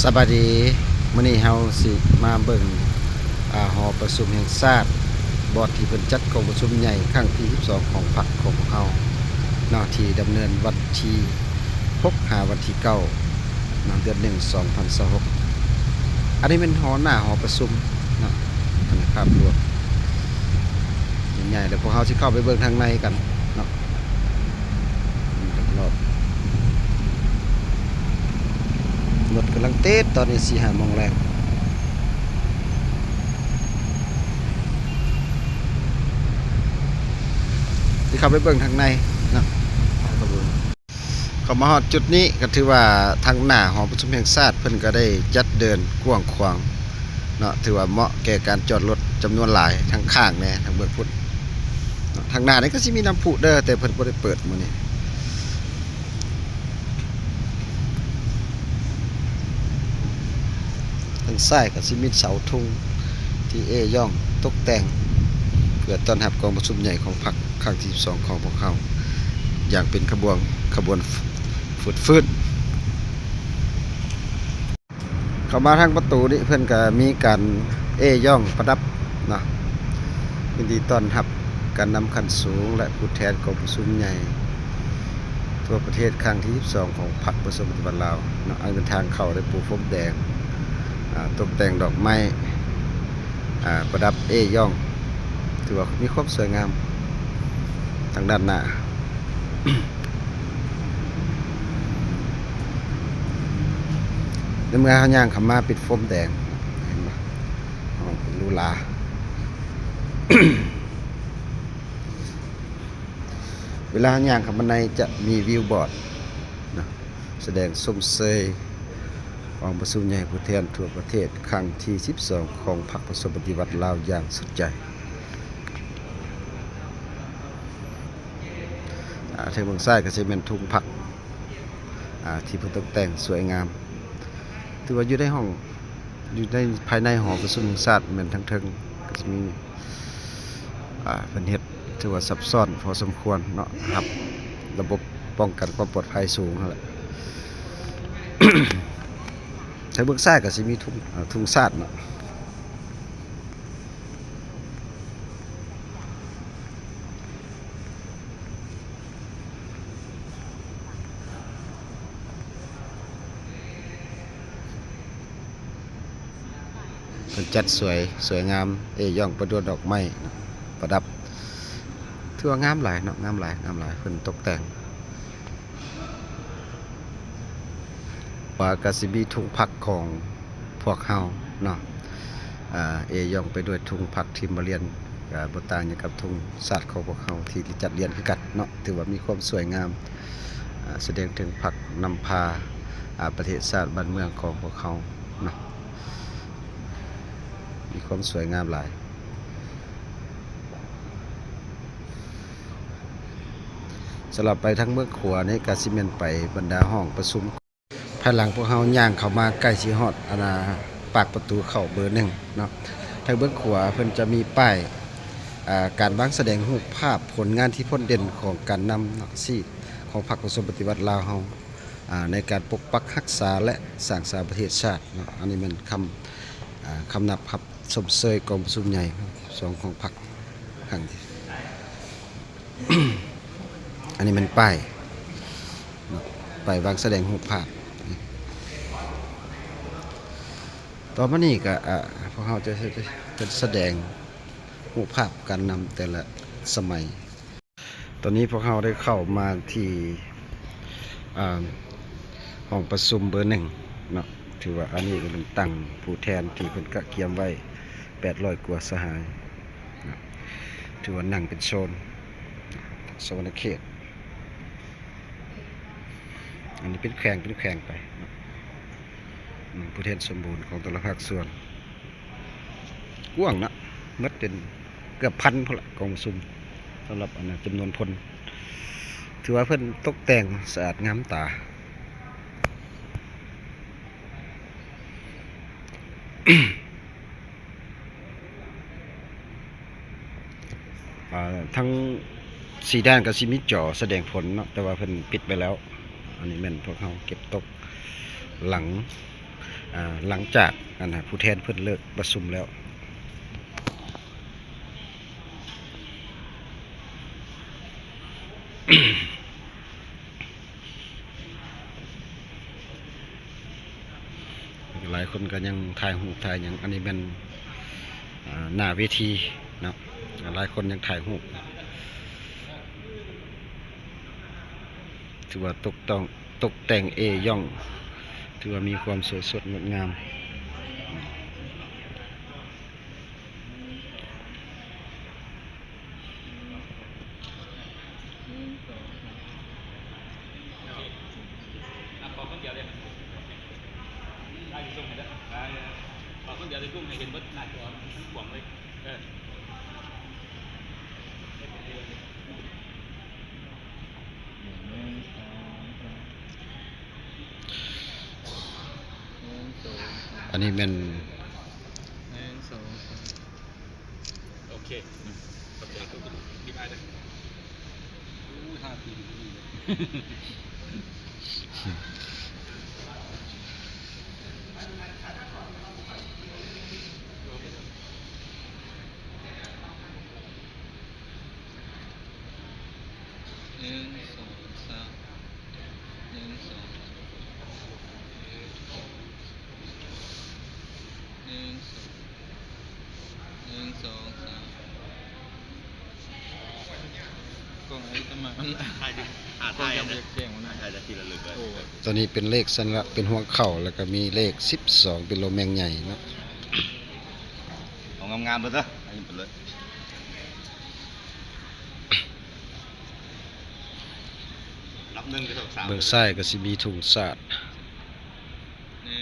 ສະບາຍດີ, ມື້ນີ້ເຮົາຊິມາເບິ່ງ ອາ ຫໍປະຊຸມແຫ່ງຊາດ ບ່ອນທີ່ເພິ່ນຈັດກອງປະຊຸມໃຫຍ່ຄັ້ງທີສິບສອງຂອງພັກຂອງພວກເຮົາເນາະ ທີ່ດຳເນີນວັນທີຫົກຫາວັນທີເກົ້າເນາະ ເດືອນໜຶ່ງ ສອງພັນຊາວຫົກ. ອັນນີ້ແມ່ນຫໍ ໜ້າຫໍປະຊຸມເນາະ ອັນນີ້ພາບລວມໃຫຍ່ໆ ແລ້ວພວກເຮົາຊິເຂົ້າໄປເບິ່ງທາງໃນກັນເນາະ. ອືມ ຮອບໆ ລົດກຳລັງຕິດ ຕອນນີ້ສີ່ຫ້າໂມງແລງ ຊິເຂົ້າໄປເບິ່ງທາງໃນເນາະ. ເຂົ້າມາຮອດຈຸດນີ້ກໍຖືວ່າທາງໜ້າຫໍປະຊຸມແຫ່ງຊາດເພິ່ນກໍໄດ້ຈັດເດີ່ນກວ້າງຂວາງເນາະ ຖືວ່າເໝາະແກ່ການຈອດລົດຈຳນວນຫຼາຍ ທາງຂ້າງແດ່ ທາງເບື້ອງພຸ້ນເນາະ. ທາງໜ້ານີ້ກໍຊິມີນ້ຳພຸເດີ ແຕ່ເພິ່ນບໍ່ໄດ້ເປີດມື້ນີ້. ທາງຊ້າຍກໍຊິມີເສົາທຸງທີ່ເອ້ຍ້ອງຕົກແຕ່ງ ເພື່ອຕ້ອນຮັບກອງປະຊຸມໃຫຍ່ຂອງພັກຄັ້ງທີສິບສອງຂອງພວກເຮົາ ຢ່າງເປັນຂະບວນ ຂະບວນຟືດຟື້ນ. ເຂົ້າມາທາງປະຕູນີ້ ເພິ່ນກໍມີການເອ້ຍ້ອງປະດັບເນາະ ຍິນດີຕ້ອນຮັບການນຳຂັ້ນສູງ ແລະ ຜູ້ແທນກອງປະຊຸມໃຫຍ່ທົ່ວປະເທດຄັ້ງທີສິບສອງຂອງພັກປະຊາຊົນປະຕິວັດລາວເນາະ. ອັນນີ້ເປັນທາງເຂົ້າ ໄດ້ປູພົມແດງ ອາ ຕົກແຕ່ງດອກໄມ້ ອາ ປະດັບເອ້ຍ້ອງ ຖືວ່າມີຄວາມສວຍງາມທາງດ້ານໜ້າ. ໃນເມື່ອເຮົາຍ່າງເຂົ້າມາ ປິດໂຟມແດງ ເຫັນບໍ່? ຫ້ອງເປັນຫຼູຫຼາ. ເວລາເຮົາຍ່າງເຂົ້າມາໃນ ຈະມີວິວບອດເນາະ ສະແດງຊົມເຊີຍກອງປະຊຸມໃຫຍ່ຜູ້ແທນທົ່ວປະເທດຄັ້ງທີສິບສອງຂອງພັກປະຊາຊົນປະຕິວັດລາວຢ່າງສຸດໃຈ. ອາ ທາງເບື້ອງຊ້າຍກໍຊິແມ່ນທຸງພັກ ອາ ທີ່ເພິ່ນຕົກແຕ່ງສວຍງາມ ຖືວ່າຢູ່ໃນຫ້ອງ ຢູ່ໃນ ພາຍໃນຫໍປະຊຸມແຫ່ງຊາດ ແມ່ນທາງເທິງກໍຈະມີ ອາ ເພິ່ນເຮັດຖືວ່າຊັບຊ້ອນພໍສົມຄວນເນາະ ຮັບລະບົບປ້ອງກັນຄວາມປອດໄພສູງຫັ້ນແຫຼະ. ທາງເບື້ອງຊ້າຍກໍຊິມີທຸງ ອາ ທຸງຊາດເນາະ. ເພິ່ນຈັດສວຍ ສວຍງາມ ເອ້ຍ້ອງໄປດ້ວຍດອກໄມ້ປະດັບ ຖືວ່າງາມຫຼາຍເນາະ ງາມຫຼາຍ ງາມຫຼາຍ ເພິ່ນຕົກແຕ່ງ. ວ່າກໍຊິມີທຸງພັກຂອງພວກເຮົາເນາະ ເອ້ຍ້ອງໄປດ້ວຍທຸງພັກທີ່ມາລຽນ ກໍບໍ່ຕ່າງຫຍັງກັບທຸງຊາດຂອງພວກເຮົາທີ່ໄດ້ຈັດລຽນຄືກັນເນາະ. ຖືວ່າມີຄວາມສວຍງາມ ສະແດງເຖິງພັກນຳພາ ອາ ປະເທດຊາດບ້ານເມືອງຂອງພວກເຮົາເນາະ ມີຄວາມສວຍງາມຫຼາຍ. ສຳລັບໄປທາງເບື້ອງຂວານີ້ ກໍຊິແມ່ນໄປບັນດາຫ້ອງປະຊຸມ. ພາຍຫຼັງພວກເຮົາຍ່າງເຂົ້າມາໃກ້ຊິຮອດ ອັນນ່າ ປາກປະຕູເຂົ້າເບີໜຶ່ງເນາະ. ທາງເບື້ອງຂວາເພິ່ນຈະມີປ້າຍ ອາ ການວາງສະແດງຮູບພາບຜົນງານທີ່ພົ້ນເດັ່ນຂອງການນຳເນາະ ຊີ້ຂອງພັກປະຊາຊົນປະຕິວັດລາວເຮົາ ອາ ໃນການປົກປັກຮັກສາ ແລະ ສ້າງສາປະເທດຊາດເນາະ. ອັນນີ້ແມ່ນຄຳ ອາ ຄຳນັບຮັບຊົມເຊີຍກອງປະຊຸມໃຫຍ່ສອງຂອງພັກຄັ້ງທີ່ ອັນນີ້ແມ່ນປ້າຍເນາະ ປ້າຍວາງສະແດງຮູບພາບ. ຕໍ່ມານີ້ກໍ ອາ ພວກເຮົາຈະ ຈະ ຈະສະແດງຮູບພາບການນຳແຕ່ລະສະໄໝ. ຕອນນີ້ພວກເຮົາໄດ້ເຂົ້າມາທີ່ ອາ ຫ້ອງປະຊຸມເບີໜຶ່ງເນາະ. ຖືວ່າອັນນີ້ກໍເປັນຕັ່ງຜູ້ແທນທີ່ເພິ່ນກະກຽມໄວ້ແປດຮ້ອຍກວ່າສະຫາຍເນາະ. ຖືວ່ານັ່ງເປັນໂຊນ ສະຫວັນນະເຂດ. ອັນນີ້ເປັນແຂວງ ເປັນແຂວງໄປເນາະ. ອືມ ຜູ້ແທນສົມບູນຂອງແຕ່ລະພາກສ່ວນ ກວ້າງເນາະ ໝົດເປັນເກືອບພັນພຸ້ນລະ ກອງປະຊຸມ. ສຳລັບອັນນ່າ ຈຳນວນຄົນ ຖືວ່າເພິ່ນຕົກແຕ່ງສະອາດງາມຕາ. ອາ ທັງສີ່ດ້ານກໍຊິມີຈໍສະແດງຜົນເນາະ ແຕ່ວ່າເພິ່ນປິດໄວ້ແລ້ວ. ອັນນີ້ແມ່ນພວກເຮົາເກັບຕົກຫຼັງ ອ່າ ຫຼັງຈາກ ອັນນະ ຜູ້ແທນເພິ່ນເລີກປະຊຸມແລ້ວ ຫຼາຍຄົນກໍຍັງຖ່າຍຮູບຖ່າຍຫຍັງ. ອັນນີ້ແມ່ນ ອ່າ ໜ້າເວທີເນາະ ຫຼາຍຄົນຍັງຖ່າຍຮູບ. ຖືວ່າຕົກຕ່ອງ ຕົກແຕ່ງເອ່ຍົ່ງ ຖືວ່າມີຄວາມສວຍສົດງົດງາມ. ອ່ະ ຂໍຄົນດຽວເລີຍ ໄດ້ຊິສົ່ງໃຫ້ເດີ ໄດ້ ຂໍຄົນດຽວຊິຊູມໃຫ້ເຫັນເບິດໜ້າຈໍທັງກວ້າງເລີຍ ເອີ. ອັນນີ້ແມ່ນ ໜຶ່ງ ສອງ ສາມ ໂອເຄ ອືມ ຂອບໃຈທຸກຄົນ ບີບອ້າຍເດີ ໂອ້ຍ ຫ້າປີ ໜຶ່ງ ສອງ ສາມ ໜຶ່ງ ສອງ ໜຶ່ງ ສອງ ໜຶ່ງ ສອງ ສາມ ກ້ອງໄອ້ຕະໝາກ ມັນຖ່າຍ ອ່າ ຖ່າຍ ຖ່າຍ ຖ່າຍທີ່ລະລຶກເລີຍ ໂອ້ຍ ຕົວນີ້ເປັນເລກສັນລັກ ເປັນຫົວເຂົ່າ ແລ້ວກໍມີເລກສິບສອງ ເປັນໂລແມງໃຫຍ່ເນາະ ເອົາງາມໆເລີຍເດີ ໃຫ້ເຫັນໄປເລີຍ. ນັບໜຶ່ງ ສອງ ສາມ ເບື້ອງຊ້າຍກໍຊິມີທຸງຊາດ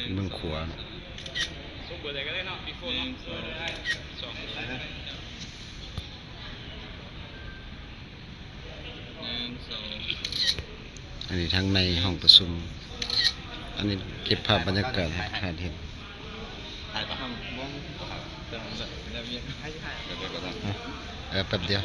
ເປັນເບື້ອງຂວາເນາະ ໜຶ່ງ ສອງ ໜຶ່ງ ສອງ ອັນນີ້ທາງໃນຫ້ອງປະຊຸມ ອັນນີ້ເກັບພາບບັນຍາກາດໃຫ້ທ່ານເຫັນ ຖ່າຍປະ ເອີ ແປັບດຽວ.